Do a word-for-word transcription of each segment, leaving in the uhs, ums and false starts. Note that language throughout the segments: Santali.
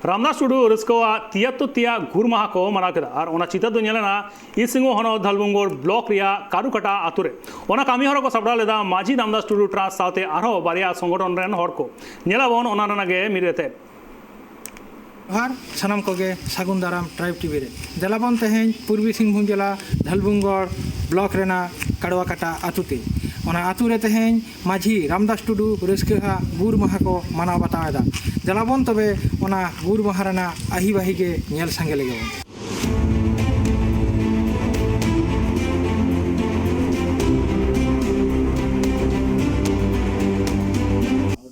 ᱨᱟᱢᱫᱟᱥ ᱴᱩᱰᱩ ᱨᱟᱹᱥᱠᱟᱹᱣᱟᱜ ᱛᱤᱭᱟᱛᱛᱚ ᱛᱤᱭᱟ ᱜᱩᱨ ᱢᱟᱦᱟ ᱠᱚ ᱢᱟᱱᱟᱣ ᱠᱮᱫᱟ ᱟᱨ ᱚᱱᱟ ᱪᱤᱛᱟᱹᱨ ᱫᱚ ᱧᱮᱞ ᱮᱱᱟ ᱤᱥᱤᱝᱜᱚ ᱦᱚᱱᱚᱛ ᱫᱷᱟᱞᱵᱷᱩᱝᱜᱚᱲ ᱵᱞᱚᱠ ᱨᱮᱭᱟᱜ ᱠᱟᱨᱩᱠᱟᱴᱟ ᱟᱛᱳ ᱨᱮ᱾ ᱚᱱᱟ ᱠᱟᱹᱢᱤ ᱦᱚᱨᱟ ᱠᱚ ᱥᱟᱯᱲᱟᱣ ᱞᱮᱫᱟ ᱢᱟᱹᱡᱷᱤ ᱨᱟᱢᱫᱟᱥ ᱴᱩᱰᱩ ᱴᱨᱟᱥᱴ ᱥᱟᱶᱛᱮ ᱟᱨᱦᱚᱸ ᱵᱟᱨᱭᱟ ᱥᱚᱝᱜᱚᱴᱷᱚᱱ ᱨᱮᱱ ᱦᱚᱲ ᱠᱚ᱾ ᱧᱮᱞᱟᱵᱚᱱ ᱚᱱᱟ ᱨᱮᱱᱟᱜ ᱜᱮ ᱢᱤᱫ ᱨᱮᱛᱮᱫ᱾ ᱡᱚᱦᱟᱨ ᱥᱟᱱᱟᱢ ᱠᱚᱜᱮ ᱥᱟᱹᱜᱩᱱ ᱫᱟᱨᱟᱢ ᱴᱨᱟᱭᱤᱵᱽ ᱴᱤᱵᱷᱤ ᱨᱮ᱾ ᱫᱮᱞᱟᱵᱚᱱ ᱛᱮᱦᱮᱧ ᱯᱩᱨᱵᱤ ᱥᱤᱝᱵᱷᱩᱢ ᱡᱮᱞᱟ ᱫᱷᱟᱞᱵᱷᱩᱝᱜᱚᱲ ᱵᱞᱚᱠ ᱨᱮᱱᱟᱜ ᱠᱟᱲᱣᱟᱠᱟᱴᱟ ᱟᱛᱳ ᱛᱮ᱾ ᱚᱱᱟ ᱟᱛᱳ ᱨᱮ ᱛᱮᱦᱮᱧ ᱢᱟᱹᱡᱷᱤ ᱨᱟᱢᱫᱟᱥ ᱴᱩᱰᱩ ᱨᱟᱹᱥᱠᱟᱹ ᱦᱟᱜ ᱜᱩᱨ ᱢᱟᱦᱟ ᱠᱚ ᱢᱟᱱᱟᱣ ᱵᱟᱛᱟᱣ ᱮᱫᱟ᱾ ᱫᱮᱞᱟᱵᱚᱱ ᱛᱚᱵᱮ ᱚᱱᱟ ᱜᱩᱨ ᱢᱟᱦᱟ ᱨᱮᱱᱟᱜ ᱟᱹᱦᱤ ᱵᱟᱹᱦᱤ ᱜᱮ ᱧᱮᱞ ᱥᱟᱸᱜᱮ ᱞᱮᱜᱮ ᱵᱚᱱ᱾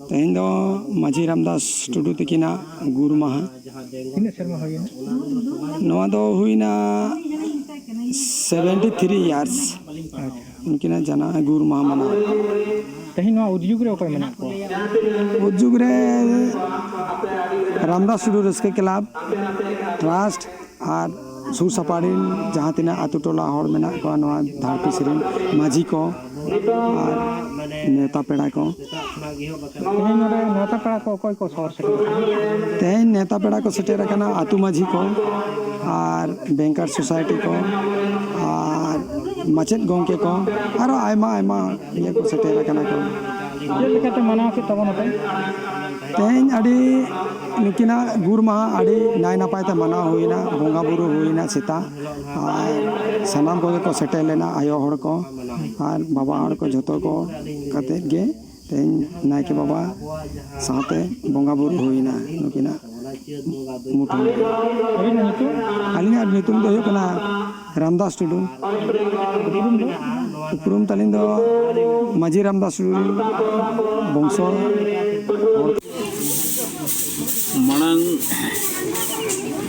ᱛᱮᱦᱮᱧ ᱫᱚ ᱢᱟᱹᱡᱷᱤ ᱨᱟᱢᱫᱟᱥ ᱴᱩᱰᱩ ᱛᱟᱹᱠᱤᱱᱟᱜ ᱜᱩᱨ ᱢᱟᱦᱟ᱾ ᱛᱤᱱᱟᱹᱜ ᱥᱮᱨᱢᱟ ᱦᱩᱭᱮᱱᱟ? ᱱᱚᱣᱟ ᱫᱚ ᱦᱩᱭᱱᱟ ᱥᱮᱵᱷᱮᱱᱴᱤ ᱛᱷᱨᱤ ᱤᱭᱟᱨᱥ᱾ ᱟᱪᱪᱷᱟ᱾ ᱩᱱᱠᱤᱱᱟᱜ ᱡᱟᱱᱟ ᱜᱩᱨ ᱢᱟᱦᱟ ᱢᱟᱱᱟᱣ᱾ ᱛᱮᱦᱮᱧ ᱱᱚᱣᱟ ᱩᱫᱽᱡᱳᱜᱽ ᱨᱮ ᱚᱠᱚᱭ ᱢᱮᱱᱟᱜ ᱠᱚᱣᱟ? ᱩᱫᱽᱡᱳᱜᱽ ᱨᱮ ᱨᱟᱢᱫᱟᱥ ᱴᱩᱰᱩ ᱨᱟᱹᱥᱠᱟᱹ ᱠᱞᱟᱵᱽ ᱴᱨᱟᱥᱴ ᱟᱨ ᱥᱩᱨ ᱥᱟᱯᱟᱲ ᱨᱮᱱ ᱡᱟᱦᱟᱸ ᱛᱤᱱᱟᱹᱜ ᱟᱛᱳ ᱴᱚᱞᱟ ᱦᱚᱲ ᱢᱮᱱᱟᱜ ᱠᱚᱣᱟ, ᱱᱚᱣᱟ ᱫᱷᱟᱲᱯᱤᱥ ᱨᱮᱱ ᱢᱟᱹᱡᱷᱤ ᱠᱚ ᱟᱨ ᱱᱮᱣᱛᱟ ᱯᱮᱲᱟ ᱠᱚ᱾ ᱛᱮᱦᱮᱧ ᱱᱚᱰᱮ ᱱᱮᱣᱛᱟ ᱯᱮᱲᱟ ᱠᱚ ᱚᱠᱚᱭ ᱠᱚ ᱥᱚᱦᱚᱨ ᱥᱮᱴᱮᱨ ᱟᱠᱟᱱᱟ? ᱛᱮᱦᱮᱧ ᱱᱮᱣᱛᱟ ᱯᱮᱲᱟ ᱠᱚ ᱥᱮᱴᱮᱨ ᱟᱠᱟᱱᱟ ᱟᱹᱛᱩ ᱢᱟᱹᱡᱷᱤ ᱠᱚ ᱟᱨ ᱵᱮᱝᱠᱟᱨ ᱥᱳᱥᱟᱭᱴᱤ ᱠᱚ ᱟᱨ ᱢᱟᱪᱮᱫ ᱜᱚᱢᱠᱮ ᱠᱚ, ᱟᱨᱚ ᱟᱭᱢᱟ ᱟᱭᱢᱟ ᱤᱭᱟᱹ ᱠᱚ ᱥᱮᱴᱮᱨ ᱟᱠᱟᱱᱟ ᱠᱚ᱾ ᱪᱮᱫ ᱞᱮᱠᱟᱛᱮ ᱢᱟᱱᱟᱣ ᱠᱮᱫ ᱛᱟᱵᱚᱱᱟ ᱯᱮ? ᱛᱮᱦᱮᱧ ᱟᱹᱰᱤ ᱱᱩᱠᱤᱱᱟᱜ ᱜᱩᱨ ᱢᱟᱦᱟ ᱟᱹᱰᱤ ᱱᱟᱭ ᱱᱟᱯᱟᱭ ᱛᱮ ᱢᱟᱱᱟᱣ ᱦᱩᱭᱱᱟ᱾ ᱵᱚᱸᱜᱟ ᱵᱩᱨᱩ ᱦᱩᱭᱱᱟ ᱥᱮᱛᱟᱜ, ᱟᱨ ᱥᱟᱱᱟᱢ ᱠᱚᱜᱮ ᱠᱚ ᱥᱮᱴᱮᱨ ᱞᱮᱱᱟ, ᱟᱭᱳ ᱦᱚᱲ ᱠᱚ ᱟᱨ ᱵᱟᱵᱟ ᱦᱚᱲ ᱠᱚ ᱡᱷᱚᱛᱚ ᱠᱚ ᱠᱟᱛᱮᱫ ᱜᱮ ᱛᱮᱦᱮᱧ ᱱᱟᱭᱠᱮ ᱵᱟᱵᱟ ᱥᱟᱶᱛᱮ ᱵᱚᱸᱜᱟ ᱵᱩᱨᱩ ᱦᱩᱭᱱᱟ ᱱᱩᱠᱤᱱᱟᱜ ᱢᱩᱴᱷᱟᱹᱱ ᱨᱮ᱾ ᱟᱹᱵᱤᱱᱟᱜ ᱧᱩᱛᱩᱢ? ᱟᱹᱞᱤᱧᱟᱜ ᱧᱩᱛᱩᱢ ᱫᱚ ᱦᱩᱭᱩᱜ ᱠᱟᱱᱟ ᱨᱟᱢᱫᱟᱥ ᱴᱩᱰᱩ᱾ ᱩᱯᱨᱩᱢ ᱫᱚ? ᱩᱯᱨᱩᱢ ᱛᱟᱹᱞᱤᱧ ᱫᱚ ᱢᱟᱹᱡᱷᱤ ᱨᱟᱢᱫᱟᱥ ᱴᱩᱰᱩ ᱵᱚᱝᱥᱚ ᱦᱚᱲ᱾ ᱢᱟᱲᱟᱝ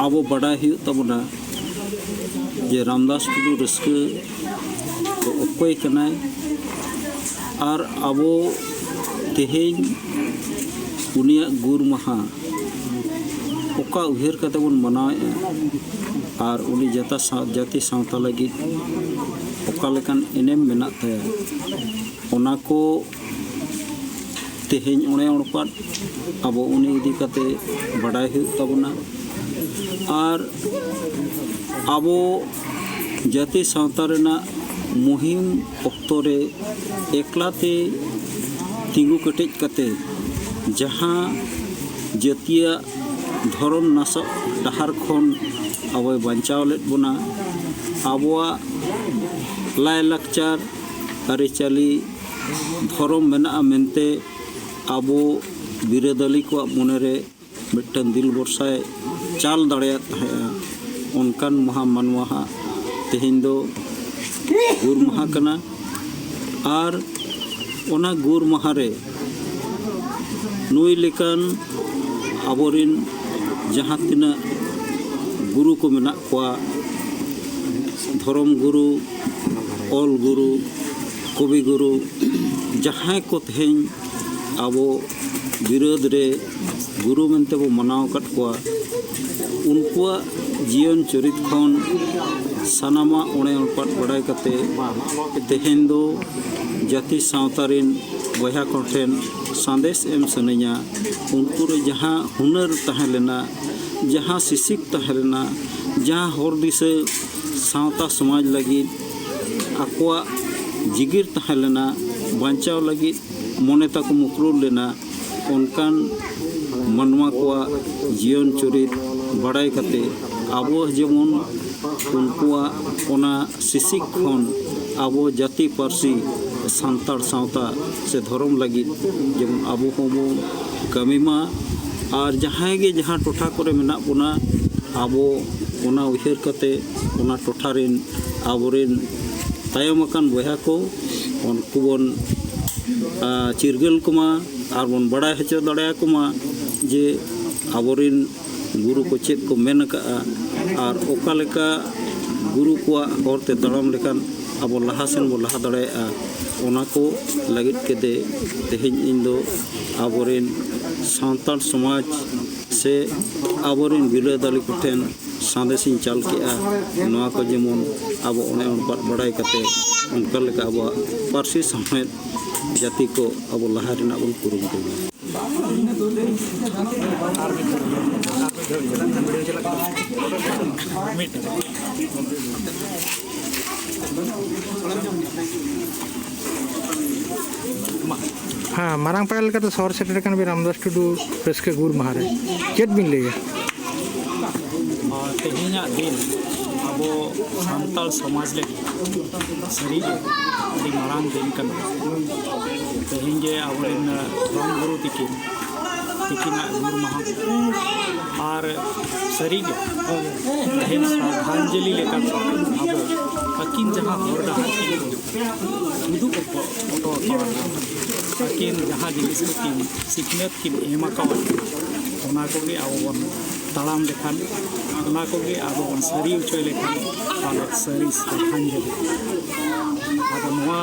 ᱟᱵᱚ ᱵᱟᱰᱟᱭ ᱦᱩᱭᱩᱜ ᱛᱟᱵᱚᱱᱟ ᱡᱮ ᱨᱟᱢᱫᱟᱥ ᱴᱩᱰᱩ ᱨᱟᱹᱥᱠᱟᱹ ᱫᱚ ᱚᱠᱚᱭ ᱠᱟᱱᱟᱭ ᱟᱨ ᱟᱵᱚ ᱛᱮᱦᱮᱧ ᱩᱱᱤᱭᱟᱜ ᱜᱩᱨ ᱢᱟᱦᱟ ᱚᱠᱟ ᱩᱭᱦᱟᱹᱨ ᱠᱟᱛᱮ ᱵᱚᱱ ᱢᱟᱱᱟᱣᱮᱫᱼᱟ ᱟᱨ ᱩᱱᱤ ᱡᱟᱛᱟ ᱥᱟᱶ-, ᱡᱟᱹᱛᱤ ᱥᱟᱶᱛᱟ ᱞᱟᱹᱜᱤᱫ ᱚᱠᱟ ᱞᱮᱠᱟᱱ ᱮᱱᱮᱢ ᱢᱮᱱᱟᱜ ᱛᱟᱭᱟ, ᱚᱱᱟ ᱠᱚ ᱛᱮᱦᱮᱧ ᱚᱬᱮ ᱚᱬᱯᱟᱫ ᱟᱵᱚ ᱩᱱᱤ ᱤᱫᱤ ᱠᱟᱛᱮ ᱵᱟᱰᱟᱭ ᱦᱩᱭᱩᱜ ᱛᱟᱵᱚᱱᱟ᱾ ᱟᱨ ᱟᱵᱚ ᱡᱟᱹᱛᱤ ᱥᱟᱶᱛᱟ ᱨᱮᱱᱟᱜ ᱢᱩᱦᱤᱢ ᱚᱠᱛᱚ ᱨᱮ ᱮᱠᱞᱟ ᱛᱮ ᱛᱤᱸᱜᱩ ᱠᱮᱴᱮᱡ ᱠᱟᱛᱮ ᱡᱟᱦᱟᱸ ᱡᱟᱹᱛᱤᱭᱟᱜ ᱫᱷᱚᱨᱚᱢ ᱱᱟᱥᱟᱜ ᱰᱟᱦᱟᱨ ᱠᱷᱚᱱ ᱟᱵᱚᱭ ᱵᱟᱧᱪᱟᱣ ᱞᱮᱫ ᱵᱚᱱᱟ᱾ ᱟᱵᱚᱣᱟᱜ ᱞᱟᱭᱼᱞᱟᱠᱪᱟᱨ, ᱟᱹᱨᱤᱪᱟᱹᱞᱤ, ᱫᱷᱚᱨᱚᱢ ᱢᱮᱱᱟᱜᱼᱟ ᱢᱮᱱᱛᱮ ᱟᱵᱚ ᱵᱤᱨᱟᱹᱫᱟᱹᱞᱤ ᱠᱚᱣᱟᱜ ᱢᱚᱱᱮᱨᱮ ᱢᱤᱫᱴᱟᱝ ᱫᱤᱞ ᱵᱷᱚᱨᱥᱟᱭ ᱪᱟᱞ ᱫᱟᱲᱮᱭᱟᱜ ᱛᱟᱦᱮᱸᱜᱼᱟ᱾ ᱚᱱᱠᱟᱱ ᱢᱚᱦᱟ ᱢᱟᱱᱣᱟ ᱦᱟᱸᱜ ᱛᱮᱦᱮᱧ ᱫᱚ ᱜᱩᱨ ᱢᱟᱦᱟ ᱠᱟᱱᱟ᱾ ᱟᱨ ᱚᱱᱟ ᱜᱩᱨ ᱢᱟᱦᱟ ᱨᱮ ᱱᱩᱭ ᱞᱮᱠᱟᱱ ᱟᱵᱚᱨᱤᱱ ᱡᱟᱦᱟᱸ ᱛᱤᱱᱟᱹᱜ ᱜᱩᱨᱩ ᱠᱚ ᱢᱮᱱᱟᱜ ᱠᱚᱣᱟ, ᱫᱷᱚᱨᱚᱢ ᱜᱩᱨᱩ, ᱚᱞ ᱜᱩᱨᱩ, ᱠᱚᱵᱤ ᱜᱩᱨᱩ, ᱡᱟᱦᱟᱸᱭ ᱠᱚ ᱛᱮᱦᱮᱧ ᱟᱵᱚ ᱵᱤᱨᱟᱹᱫ ᱨᱮ ᱜᱩᱨᱩ ᱢᱮᱱᱛᱮ ᱵᱚ ᱢᱟᱱᱟᱣ ᱟᱠᱟᱫ ᱠᱚᱣᱟ, ᱩᱱᱠᱩᱣᱟᱜ ᱡᱤᱭᱚᱱ ᱪᱚᱨᱤᱛ ᱠᱷᱚᱱ ᱥᱟᱱᱟᱢᱟᱜ ᱚᱬᱮ ᱚᱬᱯᱟᱫ ᱵᱟᱲᱟᱭ ᱠᱟᱛᱮ ᱛᱮᱦᱮᱧ ᱫᱚ ᱡᱟᱹᱛᱤ ᱥᱟᱶᱛᱟ ᱨᱮᱱ ᱵᱚᱭᱦᱟ ᱠᱚ ᱴᱷᱮᱱ ᱥᱟᱸᱫᱮᱥ ᱮᱢ ᱥᱟᱱᱟᱧᱟ᱾ ᱩᱱᱠᱩ ᱨᱮ ᱡᱟᱦᱟᱸ ᱦᱩᱱᱟᱹᱨ ᱛᱟᱦᱮᱸ ᱞᱮᱱᱟ, ᱡᱟᱦᱟᱸ ᱥᱤᱥᱤᱠ ᱛᱟᱦᱮᱸ ᱞᱮᱱᱟ, ᱡᱟᱦᱟᱸ ᱦᱚᱨ ᱫᱤᱥᱟᱹ ᱥᱟᱶᱛᱟ ᱥᱚᱢᱟᱡᱽ ᱞᱟᱹᱜᱤᱫ ᱟᱠᱚᱣᱟᱜ ᱡᱤᱜᱤᱨ ᱛᱟᱦᱮᱸ ᱞᱮᱱᱟ, ᱵᱟᱧᱪᱟᱣ ᱞᱟᱹᱜᱤᱫ ᱢᱚᱱᱮ ᱛᱟᱠᱚ ᱢᱩᱠᱨᱩᱲ ᱞᱮᱱᱟ, ᱚᱱᱠᱟᱱ ᱢᱟᱱᱣᱟ ᱠᱚᱣᱟᱜ ᱡᱤᱭᱚᱱ ᱪᱚᱨᱤᱛ ᱵᱟᱲᱟᱭ ᱠᱟᱛᱮ ᱟᱵᱚ ᱡᱮᱢᱚᱱ ᱩᱱᱠᱩᱣᱟᱜ ᱚᱱᱟ ᱥᱤᱥᱤᱠ ᱠᱷᱚᱱ ᱟᱵᱚ ᱡᱟᱹᱛᱤ ᱯᱟᱹᱨᱥᱤ ᱥᱟᱱᱛᱟᱲ ᱥᱟᱶᱛᱟ ᱥᱮ ᱫᱷᱚᱨᱚᱢ ᱞᱟᱹᱜᱤᱫ ᱡᱮᱢᱚᱱ ᱟᱵᱚ ᱦᱚᱸᱵᱚᱱ ᱠᱟᱹᱢᱤ ᱢᱟ᱾ ᱟᱨ ᱡᱟᱦᱟᱸᱭ ᱜᱮ ᱡᱟᱦᱟᱸ ᱴᱚᱴᱷᱟ ᱠᱚᱨᱮ ᱢᱮᱱᱟᱜ ᱵᱚᱱᱟ, ᱟᱵᱚ ᱚᱱᱟ ᱩᱭᱦᱟᱹᱨ ᱠᱟᱛᱮ ᱚᱱᱟ ᱴᱚᱴᱷᱟ ᱨᱮᱱ ᱟᱵᱚᱨᱮᱱ ᱛᱟᱭᱚᱢ ᱟᱠᱟᱱ ᱵᱚᱭᱦᱟ ᱠᱚ ᱩᱱᱠᱩ ᱵᱚᱱ, ᱟ, ᱪᱤᱨᱜᱟᱹᱞ ᱠᱚᱢᱟ ᱟᱨ ᱵᱚᱱ ᱵᱟᱲᱟᱭ ᱦᱚᱪᱚ ᱫᱟᱲᱮᱭᱟᱠᱚ ᱢᱟ ᱡᱮ ᱟᱵᱚᱨᱮᱱ ᱜᱩᱨᱩ ᱠᱚ ᱪᱮᱫ ᱠᱚ ᱢᱮᱱ ᱟᱠᱟᱫᱼᱟ ᱟᱨ ᱚᱠᱟ ᱞᱮᱠᱟ ᱜᱩᱨᱩ ᱠᱚᱣᱟᱜ ᱦᱚᱨ ᱛᱮ ᱛᱟᱲᱟᱢ ᱞᱮᱠᱷᱟᱱ ᱟᱵᱚ ᱞᱟᱦᱟ ᱥᱮᱱ ᱵᱚ ᱞᱟᱦᱟ ᱫᱟᱲᱮᱭᱟᱜᱼᱟ᱾ ᱚᱱᱟ ᱠᱚ ᱞᱟᱹᱜᱤᱫ ᱠᱟᱛᱮ ᱛᱮᱦᱮᱧ ᱤᱧ ᱫᱚ ᱟᱵᱚᱨᱮᱱ ᱥᱟᱱᱛᱟᱲ ᱥᱚᱢᱟᱡᱽ ᱥᱮ ᱟᱵᱚᱨᱮᱱ ᱵᱤᱨᱟᱹᱫᱟᱹᱞᱤ ᱠᱚᱴᱷᱮᱱ ᱥᱟᱸᱫᱮᱥᱤᱧ ᱪᱟᱞ ᱠᱮᱜᱼᱟ, ᱱᱚᱣᱟ ᱠᱚ ᱡᱮᱢᱚᱱ ᱟᱵᱚ ᱚᱱᱮ ᱚᱱᱯᱟᱫ ᱵᱟᱲᱟᱭ ᱠᱟᱛᱮ ᱚᱱᱠᱟ ᱞᱮᱠᱟ ᱟᱵᱚᱣᱟᱜ ᱯᱟᱹᱨᱥᱤ ᱥᱟᱶᱦᱮᱫ ᱡᱟᱹᱛᱤ ᱠᱚ ᱟᱵᱚ ᱞᱟᱦᱟ ᱨᱮᱱᱟᱜ ᱵᱚᱱ ᱠᱩᱨᱩᱢᱩᱴᱩᱭ ᱢᱟ᱾ ᱦᱮᱸ, ᱢᱟᱨᱟᱝ ᱯᱟᱭᱟᱨ ᱞᱮᱠᱟᱛᱮ ᱥᱚᱦᱚᱨ ᱥᱮᱴᱮᱨ ᱟᱠᱟᱱ ᱵᱤᱱ ᱨᱟᱢᱫᱟᱥ ᱴᱩᱰᱩ ᱨᱟᱹᱥᱠᱟᱹ ᱜᱩᱨ ᱢᱟᱦᱟ ᱨᱮ ᱪᱮᱫ ᱵᱤᱱ ᱞᱟᱹᱭᱟ? ᱟᱨ ᱛᱮᱦᱮᱧᱟᱜ ᱫᱤᱱ ᱟᱵᱚ ᱥᱟᱱᱛᱟᱲ ᱥᱚᱢᱟᱡᱽ ᱞᱟᱹᱜᱤᱫ ᱥᱟᱹᱨᱤᱜᱮ ᱟᱹᱰᱤ ᱢᱟᱨᱟᱝ ᱫᱤᱱ ᱠᱟᱱᱟ᱾ ᱛᱮᱦᱮᱧ ᱜᱮ ᱟᱵᱚᱨᱮᱱ ᱫᱷᱚᱨᱚᱢ ᱜᱩᱨᱩ ᱛᱤᱠᱤᱱ, ᱛᱤᱠᱤᱱᱟᱜ ᱜᱩᱨ ᱢᱟᱦᱟ᱾ ᱟᱨ ᱥᱟᱹᱨᱤᱜᱮ ᱛᱮᱦᱮᱧ ᱥᱨᱟᱫᱷᱟᱧᱡᱚᱞᱤ ᱞᱮᱠᱟᱛᱮ ᱟᱵᱚ ᱟᱹᱠᱤᱱ ᱡᱟᱦᱟᱸ ᱦᱚᱨ ᱰᱟᱦᱟᱨ ᱠᱤᱱ ᱩᱫᱩᱜ ᱦᱚᱴᱚ ᱟᱠᱟᱫ ᱵᱚᱱᱟ, ᱟᱹᱠᱤᱱ ᱡᱟᱦᱟᱸ ᱡᱤᱱᱤᱥ ᱠᱚ ᱠᱤᱱ ᱥᱤᱠᱷᱱᱟᱹᱛ ᱠᱤᱱ ᱮᱢ ᱟᱠᱟᱫ ᱵᱚᱱᱟ, ᱚᱱᱟ ᱠᱚᱜᱮ ᱟᱵᱚ ᱵᱚᱱ ᱛᱟᱲᱟᱢ ᱞᱮᱠᱷᱟᱱ, ᱚᱱᱟ ᱠᱚᱜᱮ ᱟᱵᱚ ᱵᱚᱱ ᱥᱟᱹᱨᱤ ᱦᱚᱪᱚᱭ ᱞᱮᱠᱷᱟᱱ, ᱛᱟᱦᱚᱞᱮ ᱥᱟᱹᱨᱤ ᱥᱨᱟᱫᱷᱟᱧᱡᱚᱞᱤ᱾ ᱟᱫᱚ ᱱᱚᱣᱟ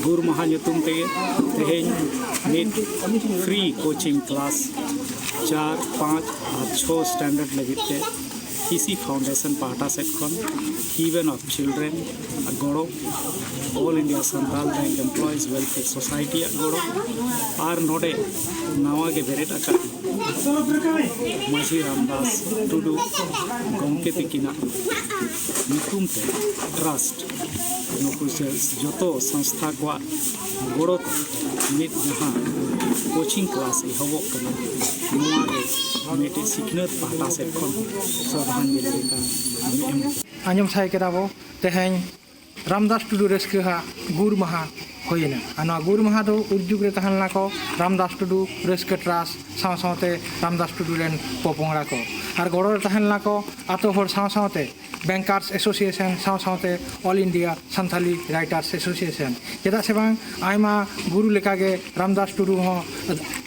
ᱜᱩᱨ ᱢᱟᱦᱟ ᱧᱩᱛᱩᱢ ᱛᱮᱜᱮ ᱛᱮᱦᱮᱧ ᱢᱤᱫ ᱯᱷᱨᱤ ᱠᱳᱪᱤᱝ ᱠᱞᱟᱥ ᱪᱟᱨ, ᱯᱟᱸᱪ ᱟᱨ ᱪᱷᱚ ᱥᱴᱮᱱᱰᱟᱨᱰ ᱞᱟᱹᱜᱤᱫ ᱛᱮ ᱠᱤᱥᱤ ᱯᱷᱟᱣᱩᱱᱰᱮᱥᱚᱱ ᱯᱟᱦᱴᱟ ᱥᱮᱫ ᱠᱷᱚᱱ Heaven of Children ᱟᱜ ᱜᱚᱲᱚ, All India Santal Bank Employees Welfare Society ᱟᱜ ᱜᱚᱲᱚ, ᱟᱨ ᱱᱚᱰᱮ ᱱᱟᱣᱟ ᱜᱮ ᱵᱮᱨᱮᱫ ᱟᱠᱟᱱ ᱢᱟᱹᱡᱷᱤ ᱨᱟᱢᱫᱟᱥ ᱴᱩᱰᱩ ᱜᱚᱢᱠᱮ ᱛᱤᱠᱤᱱᱟᱜ ᱧᱩᱛᱩᱢ ᱛᱮ ᱴᱨᱟᱥᱴ, ᱱᱩᱠᱩ ᱡᱚᱛᱚ ᱥᱚᱝᱥᱛᱷᱟ ᱠᱚᱣᱟᱜ ᱜᱚᱲᱚ ᱛᱮ ᱢᱤᱫ ᱡᱟᱦᱟᱸ ᱠᱳᱪᱤᱝ ᱠᱞᱟᱥ ᱮᱦᱚᱵᱚᱜ ᱠᱟᱱᱟ, ᱱᱚᱣᱟ ᱨᱮ ᱢᱤᱫᱴᱤᱡ ᱥᱤᱠᱷᱱᱟᱹᱛ ᱯᱟᱦᱴᱟ ᱥᱮᱫ ᱠᱷᱚᱱ ᱥᱨᱚᱫᱷᱟᱧᱡᱚᱞᱤ ᱞᱮᱠᱟ ᱮᱢ᱾ ᱟᱸᱡᱚᱢ ᱥᱟᱭ ᱠᱮᱫᱟ ᱵᱚ, ᱛᱮᱦᱮᱧ ᱨᱟᱢᱫᱟᱥ ᱴᱩᱰᱩ ᱨᱟᱹᱥᱠᱟᱹ ᱦᱟᱜ ᱜᱩᱨ ᱢᱟᱦᱟ ᱦᱩᱭᱮᱱᱟ᱾ ᱟᱨ ᱱᱚᱣᱟ ᱜᱩᱨ ᱢᱟᱦᱟ ᱫᱚ ᱩᱨᱡᱩᱜᱽ ᱨᱮ ᱛᱟᱦᱮᱸ ᱞᱮᱱᱟ ᱠᱚ ᱨᱟᱢᱫᱟᱥ ᱴᱩᱰᱩ ᱨᱟᱹᱥᱠᱟᱹ ᱴᱨᱟᱥᱴ ᱥᱟᱶ ᱥᱟᱶᱛᱮ ᱨᱟᱢᱫᱟᱥ ᱴᱩᱰᱩ ᱨᱮᱱ ᱯᱚᱯᱚᱝᱲᱟ ᱠᱚ, ᱟᱨ ᱜᱚᱲᱚ ᱨᱮ ᱛᱟᱦᱮᱸ ᱞᱮᱱᱟ ᱠᱚ ᱟᱛᱳ ᱦᱚᱲ ᱥᱟᱶ ᱥᱟᱶᱛᱮ ᱵᱮᱝᱠᱟᱨᱥ ᱮᱥᱳᱥᱤᱭᱮᱥᱚᱱ ᱥᱟᱶ ᱥᱟᱶᱛᱮ All India Santhali Writers Association᱾ ᱪᱮᱫᱟᱜ ᱥᱮ ᱵᱟᱝ, ᱟᱭᱢᱟ ᱜᱩᱨᱩ ᱞᱮᱠᱟᱜᱮ ᱨᱟᱢᱫᱟᱥ ᱴᱩᱰᱩ ᱦᱚᱸ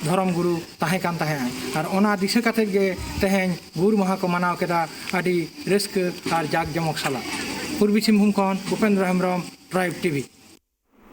ᱫᱷᱚᱨᱚᱢ ᱜᱩᱨᱩ ᱛᱟᱦᱮᱸ ᱠᱟᱱ ᱛᱟᱦᱮᱸᱫ᱾ ᱟᱨ ᱚᱱᱟ ᱫᱤᱥᱟᱹ ᱠᱟᱛᱮᱫ ᱜᱮ ᱛᱮᱦᱮᱧ ᱜᱩᱨ ᱢᱟᱦᱟ ᱠᱚ ᱢᱟᱱᱟᱣ ᱠᱮᱫᱟ ᱟᱹᱰᱤ ᱨᱟᱹᱥᱠᱟᱹ ᱟᱨ ᱡᱟᱠ ᱡᱚᱢᱚᱠ ᱥᱟᱞᱟᱜ᱾ ᱯᱩᱨᱵᱤ ᱥᱤᱝᱵᱷᱩᱢ ᱠᱷᱚᱱ ᱩᱯᱮᱱᱫᱨᱚ ᱦᱮᱢᱵᱨᱚᱢ, ᱴᱨᱟᱭᱤᱵᱽ ᱴᱤᱵᱷᱤ᱾